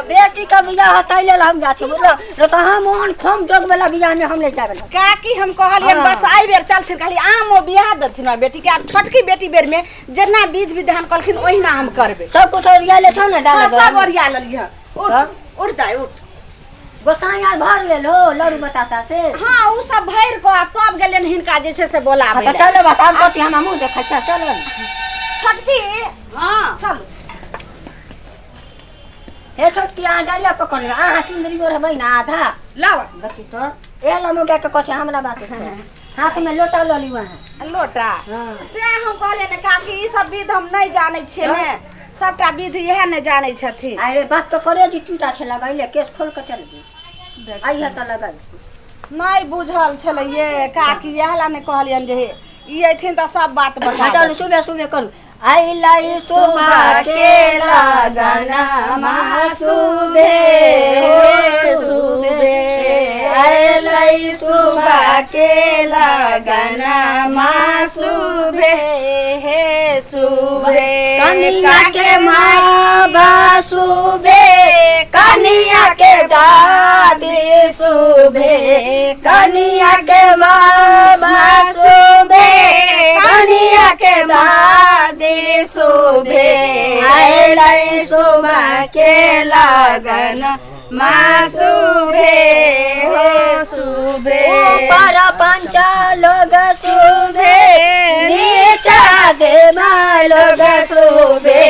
बेटी के बियाह होतै लेल हम जात बुझलो न तऽ हम ओहन खोम जोग वाला बियाह में हम नहीं जाबे। काकी हम कहलियन हाँ। बस आई बेर चलथिन, कहली आम ओ बियाह देथिन हमरा बेटी के, आब छोटकी बेटी बेर में जेना विध विधान कहलखिन ओहिना हम करबै। सब कुछ ओरिया ले छौ ने? हाँ, डाल सब ओरिया लेलियै। उठ। तब? उठ दाइ उठ। गोसाई आर भर लेल हो लड़ू बतासा से? हाँ, उ सब भरि कऽ आ तब गेलियन हिनका जे छै से बोलाबै तऽ लए। चलो बताब कथी हम हमहूँ देखै छियै, चलो ने। छोटकी। हाँ। चलू। हे छोटकी, अहाँ डलिया पकड़ लेबै, अहाँ चुंदरी ओढ़बै ने आधा। लाउ। देखी तो ए लमुगा के कथी हमरा बात छै। हाथ में लोटा लऽ लियौ अहाँ। लोटा? हाँ। तें हम कहलियै ने काकी, ई सब विध हम नहि जानै छियै ने, सबटा विध इएह ने जानै छथिन। आ ए बात तऽ करे जी चूटा छै लगैले, केस खोल के चल आई है तऽ लगै। नहि बुझल छलै ये काकी, इएह ला ने कहलियनि जे ई अयथिन तऽ सब बात बता। चलू, सुबह सुबह करू। अइलै सुबह के लगनमा सुबे हो सुबे, अइलै सुबह के लगनमा सुबे हे सुबे, कनिया के माँ सुबे, कनिया के दादी सुबे, कनिया के माँ सुबे, कनिया के दादी सुबे, अइलै सुबह के लगन माँ सुबे हो सुबे, ऊपर पंच लोग सुबे, नीचा देवा लोग सुबे,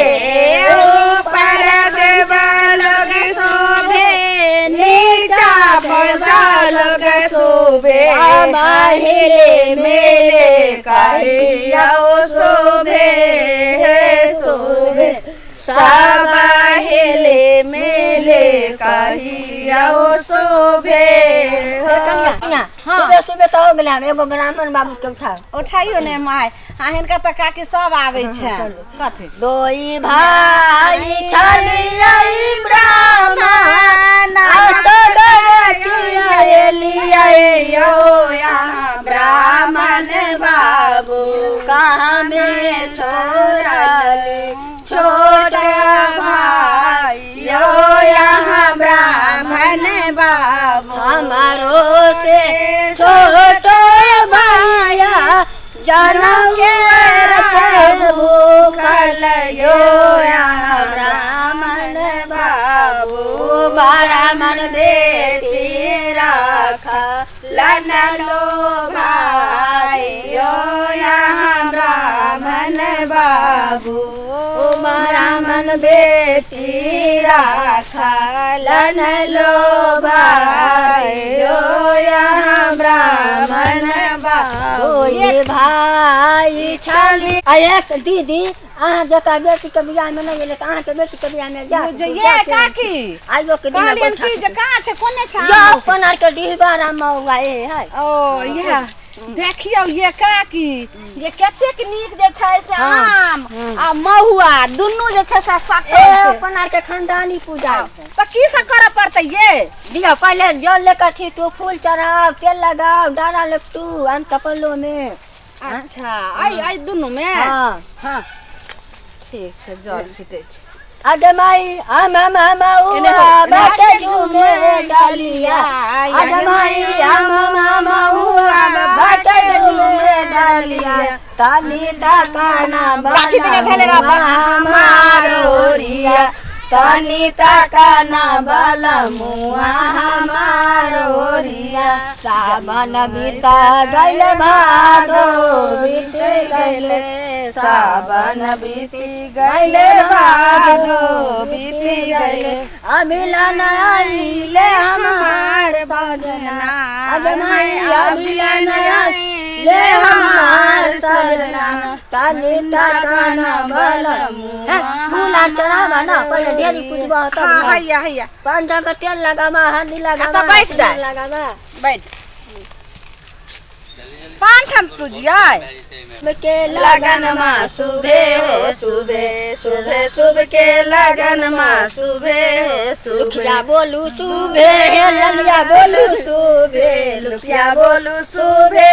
ऊपर देवा लोग शोभे, नीचा पंचा लोग शोभे, माहिले मेले कहियो शोभे हे शोभे, सब हेले मेले कहियो शोभे। कनिया, सुबह सुबह तऽ हो गेलै, हम एगो ब्राह्मण बाबू के उठाओ। उठाइयो ने माय। आ हिनका तऽ काकी सब आबै छै। कथी? दोई भाई छलियै ब्राह्मण ब्राह्मण बाबू, कहाँ में छोड़ल छोट भाई यो यहाँ ब्राह्मण बाबू, हमारो से छोट भाया जनम के भूखल यो यहाँ ब्राह्मण बाबू, ब्राह्मण बेटी राख लन लो भाई यो यहाँ ब्राह्मण बाबू, ब्राह्मण बेटी राख लन लो भाई यो यहाँ ब्राह्मण बाबू। ओए भाई छली आ एक दीदी, अहाँ जका बेटी के बियाह में नहीं गेलै तऽ अहाँके बेटी के बियाह में जा। जे ये काकी आइयो के दिन कहलियन कि जे कहाँ छै, कोने छै? जो अपन आर के डिहबारा मौआ ए है। ओ इएह देखियौ ये काकी, ये कतेक नीक जे छै से आम आ महुआ दुनू जे छै से ए सकल छै। अपन आर के खानदानी पूजा छै। तऽ की सब करऽ पड़तै ये? दियौ, पहिले जल लेकर छी तू फूल चढ़ाओ, तेल लगाओ, डाला लपटू आम कपलो में। अच्छा, आई आई दुनू मे? हाँ। हाँ, ठीक छै, जल छिटै छी। अगे माई आम आम आम एने उआ हो, बाटे झूमे डालिया, अगे माई आम आम आम उआ बाटे झूमे डालिया, तानी ताकाना बाकी तका धैले रह, बाला हमार ओरिया, तनी तकना बल मुआ हमार ओरिया। सावन बीता गइल, भादो बीत गइल, सावन बीती गइले, भादो बीती गइले, अभिलन आइले हमार सजना, अगे माई अभिलन आइले हमार सजना, तनी तकना बल फूल आर चढ़ावा ना पहिले, ढेरी पूजबा तब हाँ। ना। हैया हैया। पाँच के तेल लगावा, हल्दी लगावा। तऽ बैठ जा। सिन्दूर लगावा। बैठ, पान ठाम पूजियै। के लगन मा सुबे हो सुबे, सुबे शुभ के लगन मा सुबे हो सुबे, लुखिया बोलू सुबे, ललिया बोलू सुबे, लुकिया बोलू सुबे,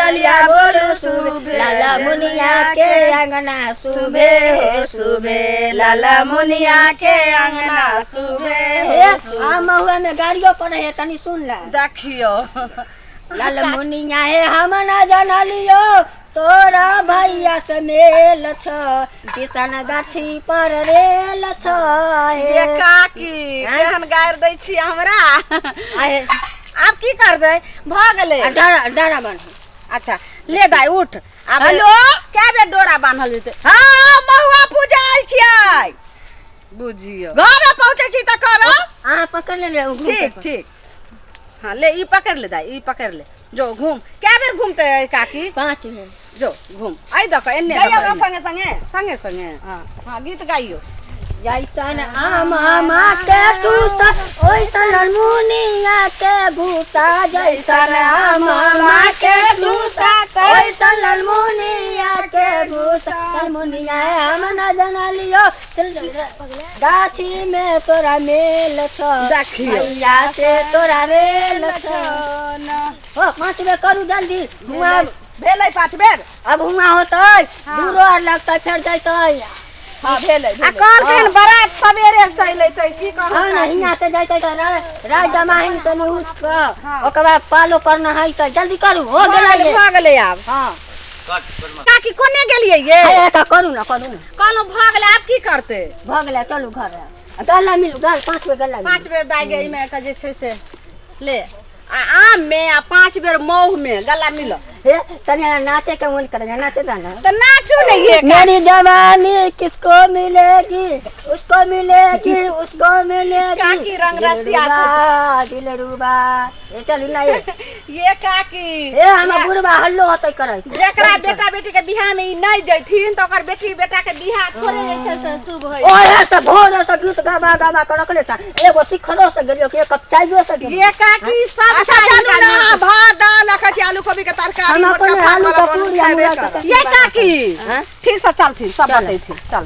ललिया बोलू सुबे, लाला मुनिया के अंगना सुबे हो सुबे, लाला मुनिया के अंगना सुबे हो। आ महुआ में गाड़ियो पड़े है, तनी सुन ले। देखियो। लाल मुनिया हे, हम ना जानलियो तोरा भैया से मेल छ, किसान गाछी पर रेल छ। ये हे काकी, आँय? केहन गारि दै छी हमरा। आहे। आब की करबै, भऽ गेलै। आ डरा डरा बन। अच्छा ले दाइ, उठ आब। हेलो? कए बेर डोरा बान्हल जेतै? हँ, महुआ पूजा आयल छियै। बुझियौ। घर पहुँचै छी तऽ करब। अहाँ पकड़ ले घूम। ठीक ठीक। हाँ ले, ई पकड़ ले दाइ, ई पकड़ ले, जो घूम। कए बेर घूमतै काकी? 5 बेर। जो घूम, आइ दऽ कऽ एन्ने दऽ जइयौ कऽ ने एन्ने। संगे संगे। संगे संगे। हाँ, गीत गाइयो। जैसन आम आमा के टूसा, ओइसन मुनिया के भूसा। जैसन आम आमा के टूसा, ओइसन मुनिया के भूसा। मुनिया हम न जनलियो गाछी में तोरा मेल छ। देखियौ। भैया से तोरा रेल छ। हो, 5 बेर करू जल्दी हुआं। भेलै 5 बेर। अब हुआं होतै, दूरो आर लगतै, फेर जैतै। हँ, भेलै। आ भेलै। कहलखिन बारात सवेरे चलि अयतै, की कहू? हाँ ना, हियाँ से जैतै तऽ राय जमाहिन से उठ कऽ ओकर बाद पालो पर नहैतै। जल्दी करू, हो भऽ गेलै। गेलै, भऽ गेलै आब। हँ। काकी, कोने गेलियै ये? हे, एका करू ना, करू ना। कहलहुँ भऽ गेलै, आब की करतै? भऽ गेलै, चलू घर। गला मिलू, गल 5 बेर गला मिलू। 5 बेर दाइ गे, एहिमे के जे छै से ले आ आम मे आ 5 बेर मौह मे गला मिल। हे, तनी नाचे के मन करे, नाचे दा ना। तऽ नाचू ने ये। मेरी जवानी किसको मिलेगी, उसको मिलेगी, उसको मिलेगी। काकी रंग रसिया। दिलरुबा दिलरुबा, ए चलू ना ये। ये काकी। ए, हमर बुढ़बा हल्लो होतै करै। जेकरा बेटा बेटी के बियाह में ई नहि जैथिन तऽ ओकर बेटी बेटा के बियाह थोड़े जे छै से शुभ होइ। ओहे से भोरे से गीत गाबा गाबा के रखले था। एगो सिखरो से गेलियो कि एक कप चाइयो से गेलियो। ये काकी सब अच्छा चलू ना, अहाँ भात दाल रखै छी, आलू कोबी के तरकारी। हम मोटका अपने भात आलू वाला के बनल पूरी खेबे हमरा करब। ये काकी, हाँ? ठीक से चलथिन, सब चल। बतेथिन, चल।